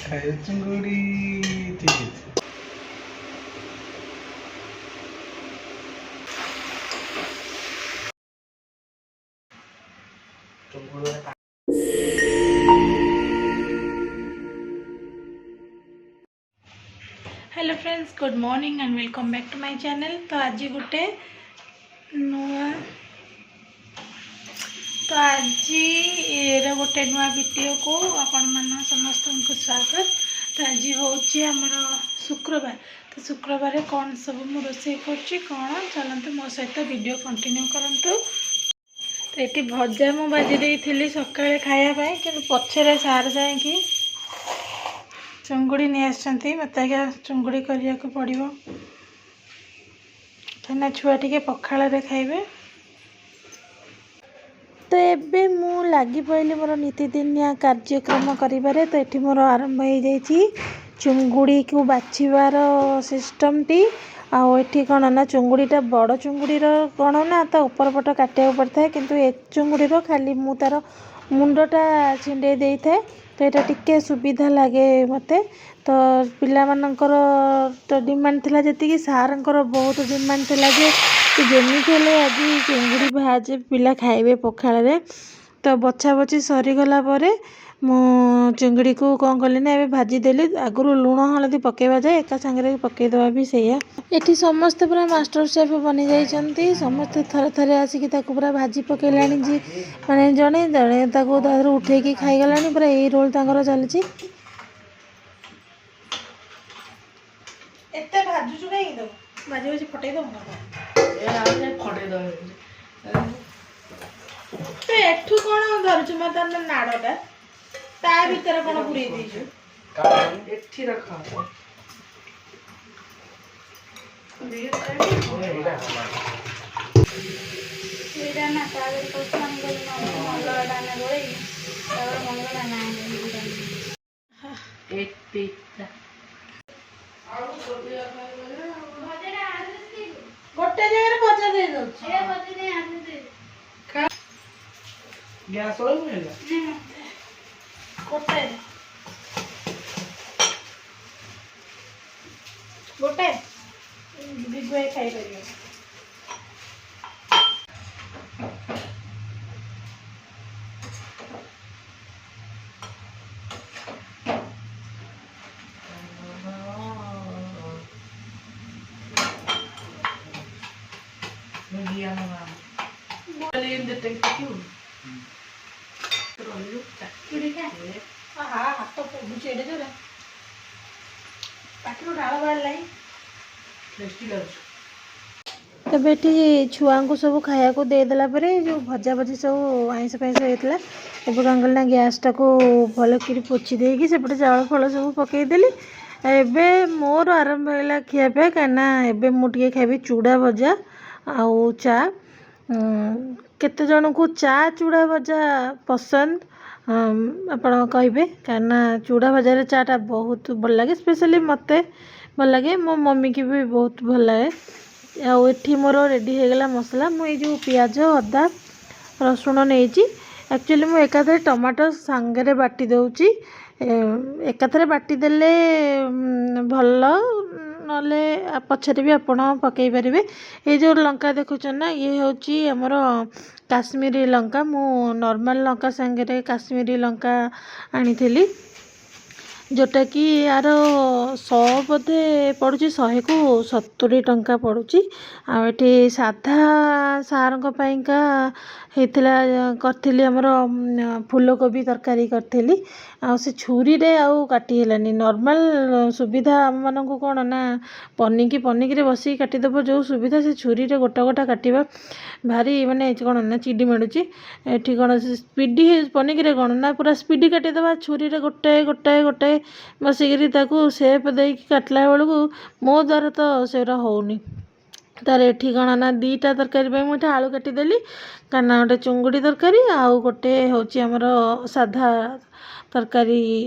ଖାଏ ଚୁଙ୍ଗୁଡ଼ି। ଠିକ ଅଛି। ଚୁଙ୍ଗୁଡ଼ି। Hello friends, good morning and welcome back to my channel. ତ ଆଜି ଗୋଟେ ନୂଆ ତ ଆଜିର ଗୋଟେ ନୂଆ ଭିଡ଼ିଓକୁ ଆପଣମାନ ସମସ୍ତଙ୍କୁ ସ୍ୱାଗତ। ତ ଆଜି ହେଉଛି ଆମର ଶୁକ୍ରବାର। ତ ଶୁକ୍ରବାରେ କ'ଣ ସବୁ ମୁଁ ରୋଷେଇ କରୁଛି କ'ଣ, ଚାଲନ୍ତୁ ମୋ ସହିତ ଭିଡ଼ିଓ କଣ୍ଟିନ୍ୟୁ କରନ୍ତୁ। ତ ଏଠି ଭଜା ମୁଁ ଭାଜି ଦେଇଥିଲି ସକାଳେ ଖାଇବା ପାଇଁ, କିନ୍ତୁ ପଛରେ ସାର୍ ଯାଇକି ଚୁଙ୍ଗୁଡ଼ି ନେଇ ଆସିଛନ୍ତି। ମୋତେ ଆଜ୍ଞା ଚୁଙ୍ଗୁଡ଼ି କରିବାକୁ ପଡ଼ିବ, କାହିଁକିନା ଛୁଆ ଟିକେ ପଖାଳରେ ଖାଇବେ। ତ ଏବେ ମୁଁ ଲାଗି ପଡ଼ିଲି ମୋର ନିତିଦିନିଆ କାର୍ଯ୍ୟକ୍ରମ କରିବାରେ। ତ ଏଠି ମୋର ଆରମ୍ଭ ହେଇଯାଇଛି ଚୁଙ୍ଗୁଡ଼ିକୁ ବାଛିବାର ସିଷ୍ଟମ୍ଟି। ଆଉ ଏଠି କ'ଣ ନା ଚୁଙ୍ଗୁଡ଼ିଟା ବଡ଼ ଚୁଙ୍ଗୁଡ଼ିର କ'ଣ ନା ତା ଉପର ପଟ କାଟିବାକୁ ପଡ଼ିଥାଏ, କିନ୍ତୁ ଏ ଚୁଙ୍ଗୁଡ଼ିର ଖାଲି ମୁଁ ତା'ର ମୁଣ୍ଡଟା ଛିଣ୍ଡେଇ ଦେଇଥାଏ। ତ ଏଇଟା ଟିକେ ସୁବିଧା ଲାଗେ ମୋତେ। ତ ପିଲାମାନଙ୍କର ତ ଡିମାଣ୍ଡ ଥିଲା ଯେତିକି, ସାର୍ଙ୍କର ବହୁତ ଡିମାଣ୍ଡ ଥିଲା ଯେ ତୁ ଯେମିତି ହେଲେ ଆଜି ଚିଙ୍ଗୁଡ଼ି ଭାଜେ, ପିଲା ଖାଇବେ ପଖାଳରେ। ତ ବଛା ବଛି ସରିଗଲା ପରେ ମୁଁ ଚିଙ୍ଗୁଡ଼ିକୁ କ'ଣ କଲି ନା ଏବେ ଭାଜିଦେଲି। ଆଗରୁ ଲୁଣ ହଳଦୀ ପକାଇବା ଯାଏ ଏକା ସାଙ୍ଗରେ ପକାଇଦେବା ବି ସେଇଆ। ଏଠି ସମସ୍ତେ ପୁରା ମାଷ୍ଟର ସେଫ୍ ବନିଯାଇଛନ୍ତି। ସମସ୍ତେ ଥରେ ଥରେ ଆସିକି ତାକୁ ପୁରା ଭାଜି ପକାଇଲାଣି ଯେ ମାନେ ଜଣେ ଜଣେ ତାକୁ ତାଦେହରୁ ଉଠେଇକି ଖାଇଗଲାଣି। ପୁରା ଏଇ ରୋଲ୍ ତାଙ୍କର ଚାଲିଛି। ଏତେ ଭାଜୁଛୁ କାହିଁକି? ତାକୁ ଭାଜି ଭାଜି ଫଟେଇ ଦେବୁ ନା କଣ? ଏ ଆଉ ଫଟେଇ ଦବ। ତୁ ଏଠୁ କ'ଣ ଧରୁଛୁ ମା? ତାର ନାଡ଼ଟା ତା ଭିତରେ କ'ଣ ପୁରେଇ ଦେଇଛୁ? ଏଠି ରଖ। ଏଇଟା ନା ତା ଦେହରେ ପଶିଲା। ମୁଁ କହିଲି ଅଲଗାଟା ଆମେ ଗୋଳେଇକି, ତାପରେ ମନେ ନା। ଏଠି। ଗୋଟେ ଜାଗାରେ ଭଜା ଦେଇ ଦଉଛି। ଗ୍ୟାସ୍ ହେଲା। ଗୋଟେ ଗୋଟେ ବିଗୁ ଭାଇ ଖାଇପାରିବେ। ଏମିତି ରହିଲୁ। ଆହା, ହାତ ପୋଡୁଛି ଏଡ଼େ ଜୋରେ, ପାଟିରୁ ଢାଳ ବାହାରିଲାଣି। ଟେଷ୍ଟି ଲାଗୁଛି। ତେବେ ଏଠି ଛୁଆଙ୍କୁ ସବୁ ଖାଇବାକୁ ଦେଇଦେଲା ପରେ ଯେଉଁ ଭଜା ଭଜି ସବୁ ଆଇଁଷ ଫାଇଁଷ ହେଇଥିଲା, ଏବେ କ'ଣ କଲି ନା ଗ୍ୟାସ୍ଟାକୁ ଭଲକିରି ପୋଛି ଦେଇକି ସେପଟେ ଚାଉଳ ଫାଉଳ ସବୁ ପକାଇଦେଲି। ଏବେ ମୋର ଆରମ୍ଭ ହେଲା ଖିଆପିଆ, କାହିଁକିନା ଏବେ ମୁଁ ଟିକେ ଖାଇବି ଚୁଡ଼ା ଭଜା ଆଉ ଚା। କେତେ ଜଣଙ୍କୁ ଚା ଚୁଡ଼ା ଭଜା ପସନ୍ଦ ଆପଣ କହିବେ, କାହିଁକିନା ଚୁଡ଼ା ଭଜାରେ ଚାଟା ବହୁତ ଭଲ ଲାଗେ। ସ୍ପେଶାଲି ମୋତେ ଭଲ ଲାଗେ, ମୋ ମମିକି ବି ବହୁତ ଭଲ ଲାଗେ। ଆଉ ଏଠି ମୋର ରେଡ଼ି ହେଇଗଲା ମସଲା। ମୁଁ ଏଇ ଯେଉଁ ପିଆଜ, ଅଦା, ରସୁଣ ନେଇଛି। ଆକ୍ଚୁଆଲି ମୁଁ ଏକାଥରେ ଟମାଟୋ ସାଙ୍ଗରେ ବାଟି ଦେଉଛି। ଏକାଥରେ ବାଟିଦେଲେ ଭଲ, ନହେଲେ ପଛରେ ବି ଆପଣ ପକାଇ ପାରିବେ। ଏଇ ଯେଉଁ ଲଙ୍କା ଦେଖୁଛନ୍ତି ନା, ଇଏ ହେଉଛି ଆମର କାଶ୍ମୀରୀ ଲଙ୍କା। ମୁଁ ନର୍ମାଲ୍ ଲଙ୍କା ସାଙ୍ଗରେ କାଶ୍ମୀରୀ ଲଙ୍କା ଆଣିଥିଲି, ଯେଉଁଟାକି ୟାର ବୋଧେ ପଡ଼ୁଛି 100କୁ 70 ଟଙ୍କା ପଡ଼ୁଛି। ଆଉ ଏଠି ସାଧା ସାର୍ଙ୍କ ପାଇଁକା ହେଇଥିଲା, କରିଥିଲି ଆମର ଫୁଲକୋବି ତରକାରୀ କରିଥିଲି। ଆଉ ସେ ଛୁରୀରେ ଆଉ କାଟି ହେଲାନି। ନର୍ମାଲ୍ ସୁବିଧା ଆମମାନଙ୍କୁ କ'ଣ ନା ପନିକିରେ ବସିକି କାଟିଦେବ ଯେଉଁ ସୁବିଧା, ସେ ଛୁରୀରେ ଗୋଟା ଗୋଟା କାଟିବା ଭାରି ମାନେ କ'ଣ ନା ଚିଡ଼ି ମାଡ଼ୁଛି। ଏଠି କ'ଣ ସ୍ପିଡ଼ି, ପନିକିରେ କ'ଣ ନା ପୁରା ସ୍ପିଡ଼ି କାଟିଦେବା, ଛୁରୀରେ ଗୋଟାଏ ଗୋଟାଏ ଗୋଟାଏ ବସିକିରି ତାକୁ ସେପ୍ ଦେଇକି କାଟିଲା ବେଳକୁ ମୋ ଦ୍ୱାରା ତ ସେଗୁରା ହେଉନି। ତାର ଏଠି କ'ଣ ନା ଦୁଇଟା ତରକାରୀ ପାଇଁ ମୁଁ ଏଠି ଆଳୁ କାଟିଦେଲି, କାରଣ ଗୋଟେ ଚୁଙ୍ଗୁଡ଼ି ତରକାରୀ ଆଉ ଗୋଟେ ହେଉଛି ଆମର ସାଧା ତରକାରୀ,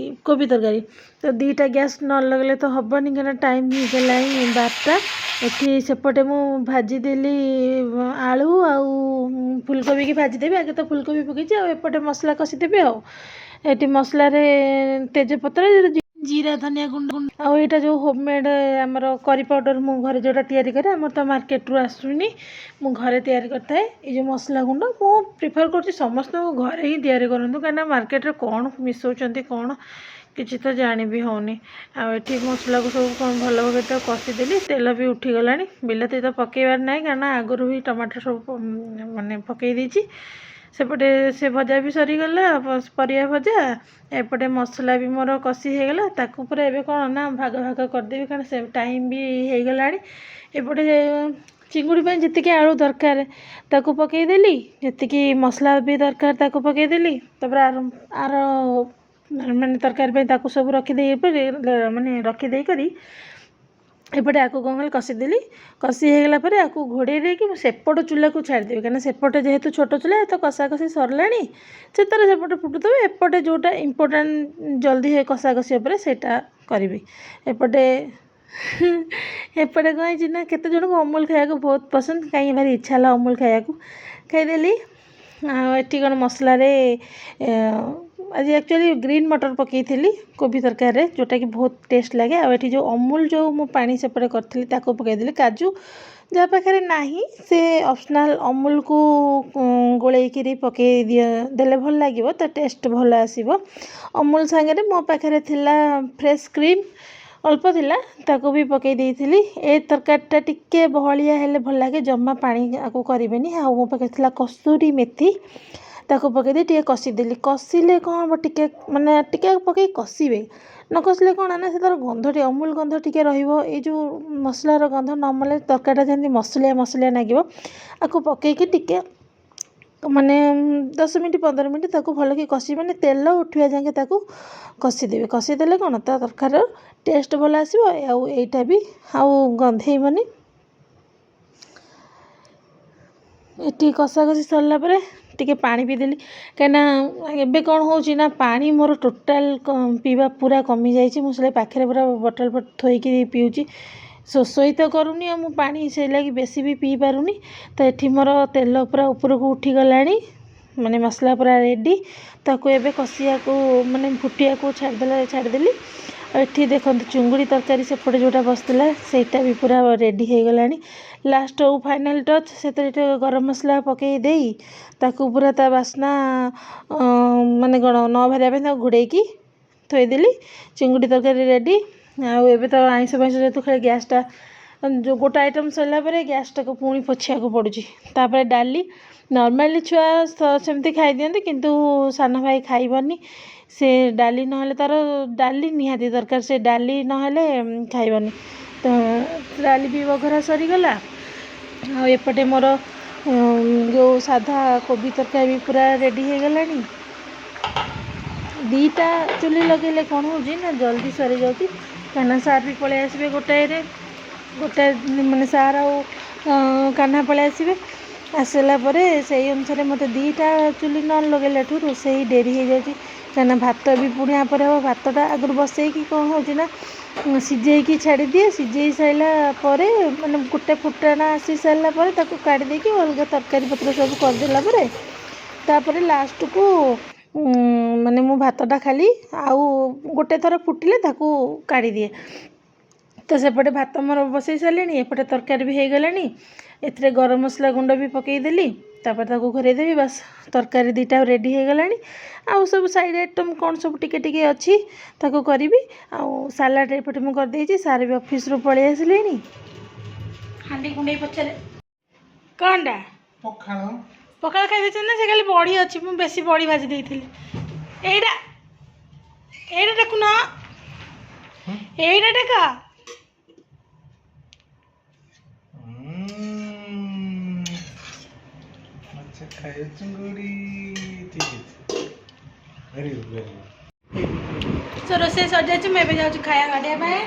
କୋବି ତରକାରୀ। ତ ଦୁଇଟା ଗ୍ୟାସ୍ ନ ଲଗେଇଲେ ତ ହେବନି, କାରଣ ଟାଇମ୍ ହେଇଗଲାଣି 12ଟା। ଏଠି ସେପଟେ ମୁଁ ଭାଜିଦେଲି ଆଳୁ ଆଉ ଫୁଲକୋବିକି ଭାଜିଦେବି। ଆଗେ ତ ଫୁଲକୋବି ପକେଇଛି, ଆଉ ଏପଟେ ମସଲା କଷିଦେବି। ଆଉ ଏଠି ମସଲାରେ ତେଜପତ୍ର, ଜିରା ଧନିଆ ଗୁଣ୍ଡ। ଆଉ ଏଇଟା ଯେଉଁ ହୋମମେଡ଼୍ ଆମର କରି ପାଉଡ଼ର, ମୁଁ ଘରେ ଯେଉଁଟା ତିଆରି କରେ। ଆମର ତ ମାର୍କେଟରୁ ଆସୁନି, ମୁଁ ଘରେ ତିଆରି କରିଥାଏ। ଏଇ ଯେଉଁ ମସଲା ଗୁଣ୍ଡ, ମୁଁ ପ୍ରିଫର୍ କରୁଛି ସମସ୍ତଙ୍କୁ ଘରେ ହିଁ ତିଆରି କରନ୍ତୁ, କାହିଁକିନା ମାର୍କେଟରେ କ'ଣ ମିଶାଉଛନ୍ତି କ'ଣ କିଛି ତ ଜାଣି ବି ହେଉନି। ଆଉ ଏଠି ମସଲାକୁ ସବୁ କ'ଣ ଭଲ ଭାବେ ତ କଷିଦେଲି, ତେଲ ବି ଉଠିଗଲାଣି। ବିଲାତି ତ ପକାଇବାର ନାହିଁ, କାରଣ ଆଗରୁ ବି ଟମାଟୋ ସବୁ ମାନେ ପକାଇ ଦେଇଛି। ସେପଟେ ସେ ଭଜା ବି ସରିଗଲା, ପରିବା ଭଜା। ଏପଟେ ମସଲା ବି ମୋର କଷି ହେଇଗଲା। ତାକୁ ପୁରା ଏବେ କ'ଣ ନା ଭାଗ ଭାଗ କରିଦେବି, କାରଣ ସେ ଟାଇମ୍ ବି ହେଇଗଲାଣି। ଏପଟେ ଚିଙ୍ଗୁଡ଼ି ପାଇଁ ଯେତିକି ଆଳୁ ଦରକାର ତାକୁ ପକାଇଦେଲି, ଯେତିକି ମସଲା ବି ଦରକାର ତାକୁ ପକାଇଦେଲି। ତାପରେ ଆର ଆର ମାନେ ତରକାରୀ ପାଇଁ ତାକୁ ସବୁ ରଖିଦେଇ, ମାନେ ରଖିଦେଇ କରି ଏପଟେ ଆକୁ କ'ଣ କଲି, କଷିଦେଲି। କଷି ହେଇଗଲା ପରେ ଆକୁ ଘୋଡ଼େଇ ଦେଇକି ମୁଁ ସେପଟ ଚୁଲାକୁ ଛାଡ଼ିଦେବି, କାହିଁକିନା ସେପଟେ ଯେହେତୁ ଛୋଟ ଚୁଲା ତ କଷାକଷି ସରିଲାଣି, ସେ ତାର ସେପଟେ ଫୁଟୁଥିବ। ଏପଟେ ଯେଉଁଟା ଇମ୍ପୋର୍ଟାଣ୍ଟ, ଜଲ୍ଦି କଷାକଷି ଉପରେ ସେଇଟା କରିବି। ଏପଟେ ଏପଟେ କ'ଣ ହେଇଛି ନା କେତେ ଜଣଙ୍କୁ ଅମୁଲ ଖାଇବାକୁ ବହୁତ ପସନ୍ଦ। କାହିଁକି ଭାରି ଇଚ୍ଛା ହେଲା ଅମୁଲ ଖାଇବାକୁ, ଖାଇଦେଲି। ଆଉ ଏଠି କ'ଣ ମସଲାରେ ଆଜି ଆକ୍ଚୁଆଲି ଗ୍ରୀନ୍ ମଟର ପକାଇଥିଲି କୋବି ତରକାରୀରେ, ଯେଉଁଟାକି ବହୁତ ଟେଷ୍ଟ ଲାଗେ। ଆଉ ଏଠି ଯେଉଁ ଅମୁଲ ଯେଉଁ ମୁଁ ପାଣି ସେପଟେ କରିଥିଲି, ତାକୁ ପକାଇଦେଲି। କାଜୁ ଯାହା ପାଖରେ ନାହିଁ ସେ ଅପସନାଲ୍, ଅମୁଲକୁ ଗୋଳେଇକିରି ପକାଇ ଦିଅ ଦେଲେ ଭଲ ଲାଗିବ, ତା ଟେଷ୍ଟ ଭଲ ଆସିବ। ଅମୁଲ ସାଙ୍ଗରେ ମୋ ପାଖରେ ଥିଲା ଫ୍ରେଶ୍ କ୍ରିମ୍, ଅଳ୍ପ ଥିଲା, ତାକୁ ବି ପକାଇ ଦେଇଥିଲି। ଏ ତରକାରୀଟା ଟିକେ ବହଳିଆ ହେଲେ ଭଲ ଲାଗେ, ଜମା ପାଣି ଆକୁ କରିବେନି। ଆଉ ମୋ ପାଖରେ ଥିଲା କସ୍ତୁରୀ ମେଥି, ତାକୁ ପକାଇ ଦେଇ ଟିକେ କଷିଦେଲି। କଷିଲେ କ'ଣ ହେବ, ଟିକେ ମାନେ ଟିକେ ପକାଇ କଷିବେ। ନ କଷିଲେ କ'ଣ ନା ସେ ତା'ର ଗନ୍ଧ ଟିକେ, ଅମୁଲ ଗନ୍ଧ ଟିକେ ରହିବ। ଏଇ ଯେଉଁ ମସଲାର ଗନ୍ଧ ନ ମଲେ ତରକାରୀଟା ଯେମିତି ମସଲିଆ ମସଲିଆ ଲାଗିବ। ଆକୁ ପକାଇକି ଟିକେ ମାନେ 10 ମିନିଟ୍ 15 ମିନିଟ୍ ତାକୁ ଭଲକି କଷି, ମାନେ ତେଲ ଉଠିବା ଯାଏଁ ତାକୁ କଷିଦେବେ। କଷିଦେଲେ କ'ଣ ତା ତରକାରୀର ଟେଷ୍ଟ ଭଲ ଆସିବ, ଆଉ ଏଇଟା ବି ଆଉ ଗନ୍ଧେଇବନି। ଏଠି କଷାକଷି ସରିଲା ପରେ ଟିକେ ପାଣି ପିଇଦେଲି, କାହିଁକିନା ଏବେ କ'ଣ ହେଉଛି ନା ପାଣି ମୋର ଟୋଟାଲ୍ ପିଇବା ପୁରା କମିଯାଇଛି। ମୁଁ ସେ ପାଖରେ ପୁରା ବଟଲ୍ ଥୋଇକି ପିଉଛି। ଶୋଷ ହିଁ ତ କରୁନି, ଆଉ ମୁଁ ପାଣି ସେଇଲାଗି ବେଶୀ ବି ପିଇପାରୁନି। ତ ଏଠି ମୋର ତେଲ ପୁରା ଉପରକୁ ଉଠିଗଲାଣି, ମାନେ ମସଲା ପୁରା ରେଡ଼ି। ତାକୁ ଏବେ କଷିବାକୁ ମାନେ ଫୁଟିବାକୁ ଛାଡ଼ିଦେଲା, ଛାଡ଼ିଦେଲି। ଆଉ ଏଠି ଦେଖନ୍ତୁ, ଚୁଙ୍ଗୁଡ଼ି ତରକାରୀ ସେପଟେ ଯେଉଁଟା ବସିଥିଲା ସେଇଟା ବି ପୁରା ରେଡ଼ି ହେଇଗଲାଣି। ଲାଷ୍ଟ ଆଉ ଫାଇନାଲ୍ ଟଚ୍, ସେଥିରେ ଟିକେ ଗରମ ମସଲା ପକାଇ ଦେଇ ତାକୁ ପୁରା ତା ବାସ୍ନା ମାନେ କ'ଣ ନ ବାହାରିବା ପାଇଁ ତାକୁ ଘୋଡ଼େଇକି ଥୋଇଦେଲି। ଚିଙ୍ଗୁଡ଼ି ତରକାରୀ ରେଡ଼ି। ଆଉ ଏବେ ତ ଆଇଁଷ ଫାଇଁଷ ଯେହେତୁ ଖାଲି ଗ୍ୟାସ୍ଟା, ଯେଉଁ ଗୋଟେ ଆଇଟମ୍ ସରିଲା ପରେ ଗ୍ୟାସ୍ଟାକୁ ପୁଣି ପୋଛିବାକୁ ପଡ଼ୁଛି। ତାପରେ ଡାଲି ନର୍ମାଲି ଛୁଆ ସେମିତି ଖାଇଦିଅନ୍ତି, କିନ୍ତୁ ସାନ ଭାଇ ଖାଇବନି। ସେ ଡାଲି ନହେଲେ, ତା'ର ଡାଲି ନିହାତି ଦରକାର, ସେ ଡାଲି ନହେଲେ ଖାଇବନି। ତ ଡାଲି ବି ବଘରା ସରିଗଲା। ଆଉ ଏପଟେ ମୋର ଯେଉଁ ସାଧା କୋବି ତରକାରୀ ବି ପୁରା ରେଡ଼ି ହେଇଗଲାଣି। ଦୁଇଟା ଚୁଲି ଲଗେଇଲେ କ'ଣ ହେଉଛି ନା ଜଲ୍ଦି ସରିଯାଉଛି, କାହିଁକିନା ସାର୍ ବି ପଳେଇ ଆସିବେ ଗୋଟାଏରେ। ଗୋଟାଏ ମାନେ ସାର୍ ଆଉ କାହ୍ନା ପଳେଇ ଆସିବେ। ଆସିଲା ପରେ ସେଇ ଅନୁସାରେ ମୋତେ ଦୁଇଟା ଚୁଲି ନ ଲଗେଇଲାଠୁ ରୋଷେଇ ଡେରି ହେଇଯାଉଛି, କାହିଁକିନା ଭାତ ବି ପୁଣି ଆ ପରେ ହେବ। ଭାତଟା ଆଗରୁ ବସେଇକି କ'ଣ ହେଉଛି ନା ସିଝେଇକି ଛାଡ଼ିଦିଏ। ସିଝେଇ ସାରିଲା ପରେ, ମାନେ ଗୋଟେ ଫୁଟଣ ଆସି ସାରିଲା ପରେ ତାକୁ କାଢ଼ି ଦେଇକି ଅଲଗା ତରକାରୀ ପତ୍ର ସବୁ କରିଦେଲା ପରେ, ତାପରେ ଲାଷ୍ଟକୁ ମାନେ ମୁଁ ଭାତଟା ଖାଲି ଆଉ ଗୋଟେ ଥର ଫୁଟିଲେ ତାକୁ କାଢ଼ିଦିଏ। ତ ସେପଟେ ଭାତ ମୋର ବସେଇ ସାରିଲିଣି, ଏପଟେ ତରକାରୀ ବି ହେଇଗଲାଣି। ଏଥିରେ ଗରମ ମସଲା ଗୁଣ୍ଡ ବି ପକାଇଦେଲି। ତାପରେ ତାକୁ ଘୋଡ଼େଇ ଦେବି, ବାସ୍, ତରକାରୀ ଦୁଇଟା ରେଡ଼ି ହେଇଗଲାଣି। ଆଉ ସବୁ ସାଇଡ଼୍ ଆଇଟମ୍ କ'ଣ ସବୁ ଟିକେ ଟିକେ ଅଛି, ତାକୁ କରିବି। ଆଉ ସାଲାଡ଼ ଏପଟେ ମୁଁ କରିଦେଇଛି। ସାର୍ ବି ଅଫିସରୁ ପଳେଇ ଆସିଲେଣି। ହାଣ୍ଡି କୁଣ୍ଡେଇ ପଚାରେ କ'ଣଟା? ପଖାଳ। ପଖାଳ ଖାଇ ଦେଇଛନ୍ତି ନା? ସେ ଖାଲି ବଡ଼ି ଅଛି, ମୁଁ ବେଶୀ ବଡ଼ି ଭାଜି ଦେଇଥିଲି। ଏଇଟା ଏଇଟା ଦେଖୁନ, ଏଇଟା ଦେଖ। ମାଛ ଖାଏ ଚିଙ୍ଗୁଡ଼ି। ଠିକ୍ ଅଛି, ଭେରି ଗୁଡ୍, ଭେରି ଗୁଡ୍। ତ ରୋଷେଇ ସରିଯାଇଛି, ମୁଁ ଏବେ ଯାଉଛି ଖାଇବା କାଢ଼ିବା ପାଇଁ।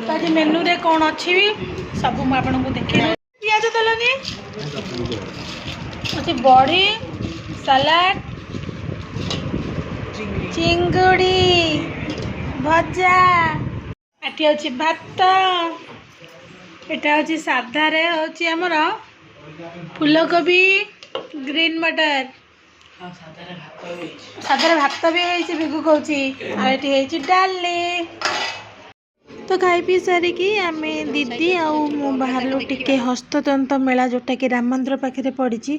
ତ ଆଜି ମେନୁରେ କ'ଣ ଅଛି ବି ସବୁ ମୁଁ ଆପଣଙ୍କୁ ଦେଖେଇ, ପିଆଜ ଦେଲନି। ଅଛି ବଡ଼ି, ସାଲାଡ଼, ଚିଙ୍ଗୁଡ଼ି ଭଜା, ଏଠି ଅଛି ଭାତ। ଏଟା ହେଉଛି ସାଧାରେ ହେଉଛି ଆମର ଫୁଲକୋବି ଗ୍ରୀନ୍ ମଟର। ଆଉ ସାଧାରେ ଭାତ ହେଇଛି। ସାଧାରେ ଭାତ ବି ହେଇଛି, ବିଗୁ କହୁଛି। ଆଉ ଏଠି ହେଇଛି ଡାଲି। ତ ଖାଇ ପିଇ ସାରିକି ଆମେ ଦିଦି ଆଉ ମୁଁ ବାହାରିଲୁ ଟିକେ ହସ୍ତତନ୍ତ ମେଳା, ଯେଉଁଟାକି ରାମ ମନ୍ଦିର ପାଖରେ ପଡ଼ିଛି।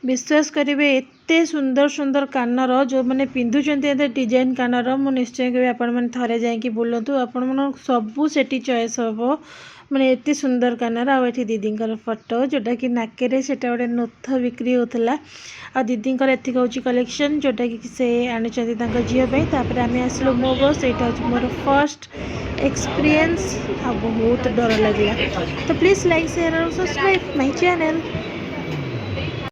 ବିଶ୍ୱାସ କରିବେ, ଏତେ ସୁନ୍ଦର ସୁନ୍ଦର କାନର ଯେଉଁମାନେ ପିନ୍ଧୁଛନ୍ତି, ଏତେ ଡିଜାଇନ୍ କାନର, ମୁଁ ନିଶ୍ଚୟ କହିବି ଆପଣମାନେ ଥରେ ଯାଇକି ବୁଲନ୍ତୁ। ଆପଣମାନଙ୍କୁ ସବୁ ସେଠି ଚଏସ୍ ହେବ, ମାନେ ଏତେ ସୁନ୍ଦର କାନର। ଆଉ ଏଠି ଦିଦିଙ୍କର ଫଟୋ, ଯେଉଁଟାକି ନାକରେ ସେଇଟା ଗୋଟେ ନୋଥ ବିକ୍ରି ହେଉଥିଲା। ଆଉ ଦିଦିଙ୍କର ଏତିକି ହେଉଛି କଲେକ୍ସନ୍, ଯେଉଁଟାକି ସେ ଆଣିଛନ୍ତି ତାଙ୍କ ଝିଅ ପାଇଁ। ତାପରେ ଆମେ ଆସିଲୁ ମୋ ବସ୍। ଏଇଟା ହେଉଛି ମୋର ଫର୍ଷ୍ଟ ଏକ୍ସପିରିଏନ୍ସ ଆଉ ବହୁତ ଡର ଲାଗିଲା। ତ ପ୍ଲିଜ୍ ଲାଇକ୍, ସେୟାର ଆଉ ସବସ୍କ୍ରାଇବ୍ ମାଇ ଚ୍ୟାନେଲ୍।